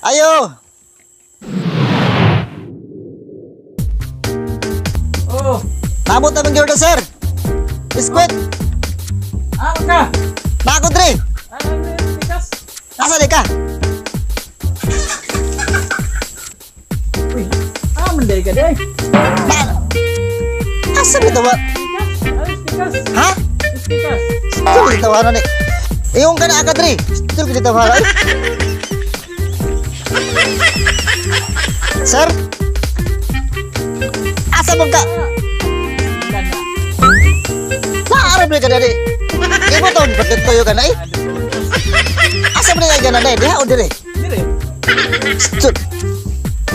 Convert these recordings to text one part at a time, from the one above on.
Ayo. Oh. Nabot na bang order, sir? Biskwit. Ah, ka. Nako dre. Ah, pikas. Asa di ka? Uy. Ah, manday ka day. Asa dito ba? Pikas. Ha? Pikas. Still dito ba ni? Iyong ka na agad dre. Still dito ba? Sir? Asa mo ka? Naarap na ka dali. Imo taon pagkatuyo ka na eh. Asa mo na ka na eh? Diha o dire? Dire. Still.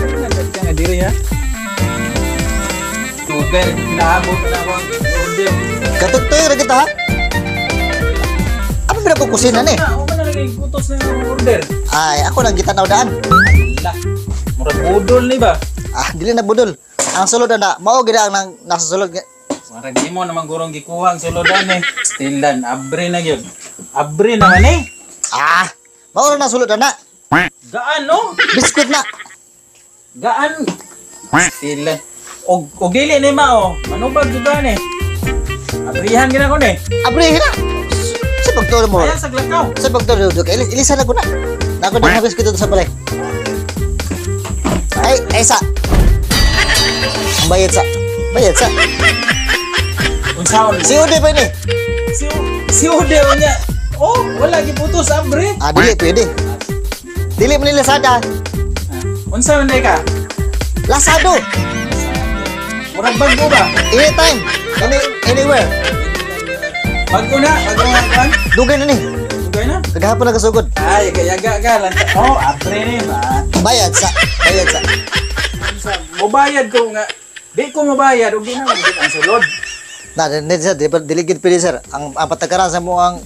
Nandito ka dire ha. Tugay, pinaabot na ako ang order. Katugtuyo na kita ha? Apa pina ko kusina ni? Ako man na naging kutos na yung order. Ay, ako lang kita naudaan. Ala, murag budol ni ba? Ah, dili na budol. Ang sulod na, mao gid ang nasa sulod. Murag di mo naman gurong gikuha ang suludan eh. Stilan, abre na gyud. Abre naman eh. Ah, mao na sulod na. Gaan no? Biskwit na. Gaan. Stilan. Og dili ni mao, manubag jud eh. Abrihan gid ako ni. Abrihan na. Sa pagtulo mo. Ayan sa glakaw. Sa pagtulo do kay ilisan na ko na. Nako na biskwit dito sa balay. Ay, ay sa. Ang bayad sa. Bayad sa. Unsaon? Si Ude pa ni. Si Ude unya. Oh, wala giputos abre. Ah, dili pwede. Dili man ni Lazada. Unsa man ka? Lazado. Murag bago ba? Anytime. Anywhere. Bago na, bago na kan? Dugay na ni. Dugay na? Kagahapon na kasugod. Ay, yaga ka lang. Oh, abre ni ba? Bayad sa. Bayad sa. Unsa? Mobayad ko nga. Di ko mobayad og di na magit ang sulod. Na, di sir, dili gid pwede sir. Ang patakaran sa mo ang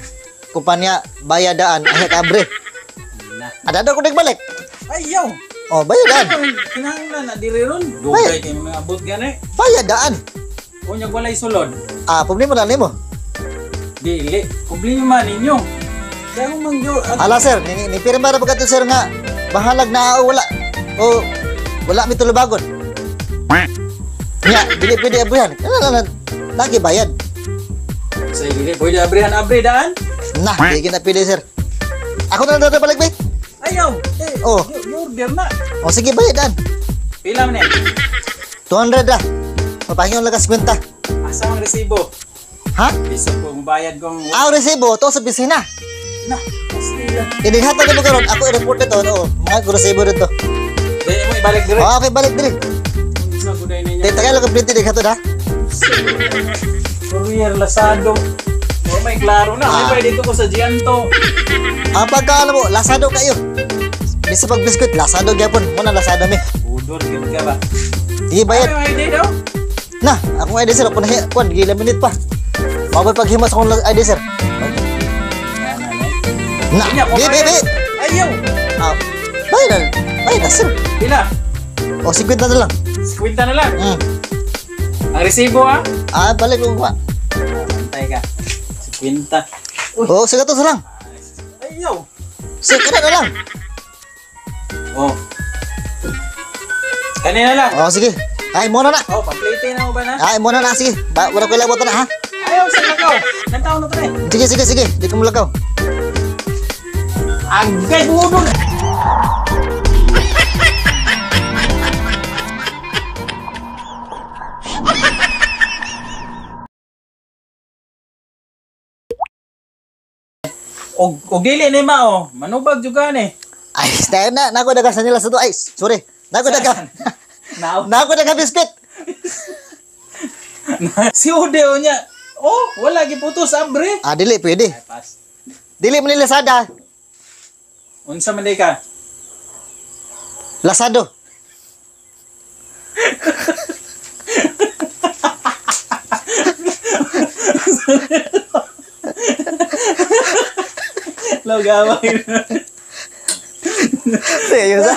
kumpanya bayadaan ay abre. Na. Ada ko nagbalik. Ayaw. Oh, bayadaan. Kinahanglan na diri ron. Dugay kay mga abot gani. Bayadaan. Unya walay sulod. Ah, problema na nimo. Dili, problema ninyo. Kaya kung mangyo... Ala sir, ni pirma ra ba kato sir nga bahalag na o wala. O wala mi tulubagon. Nya, dili pwede abrihan. Kana lagi bayad. Sa dili pwede abrihan, abre daan. Nah, di na pwede sir. Ako na lang balik bay. Ayaw. Eh, oh. Order na. O sige, bayad daan. Pila man eh? 200 ra. Mapahingon lang ka 50. Asa ang resibo? Ha? Bisa ko mabayad kong... Ang resibo, to sa opisina. Na, pastila. Inighatag mo karon, ako i-report nito, no? Mga resibo dito. Dili mo ibalik dire. Oh, okay, balik dire. Sa guday ninyo. Dili tagalog ang print dinighatod ha. Courier Lazado. Oh, may klaro na. May pwede dito ko sa Gianto. Ang pagkaalam mo, Lazado kayo. Bisa pag biskwit, Lazado gyapon. Muna Lazado mi. Budol gid ka ba? Sige, bayad. Ay, ID daw. Na, akong ID sir, ako na kuan, gilaminate pa. Mabay paghimas akong ID sir. Na, bi bi bi. Ayaw. Ah, bayad na. Bayad na sir. Pila? O, 50 na lang. 50 na lang. Mm. Ang resibo ha? Ah, balik ko ba? Antay ka. 50. Uy. Oh, sige to lang. Ayaw. Sige na lang. Oh. Kanina lang. Oh, sige. Ay, muna na. Oh, pamplete na mo ba na? Ay, muna na. Sige. Ba, wala ko ilabot na ha. Ayaw, sa lakaw. Nantaw na to eh. Sige, sige, sige. Di ko mulakaw. Agay, budol. Og dili ni mao, manubag jud gani. Ay, na nako daga sa nila sa to. Ay, sorry. Nako daga. Nako daga biskwit. Si Ude unya. Oh, wala giputos abre. Ah, dili pwede. Ay, pass. Dili man ni Lazada. Unsa man ka? Lazado. Logaway. Seryoso?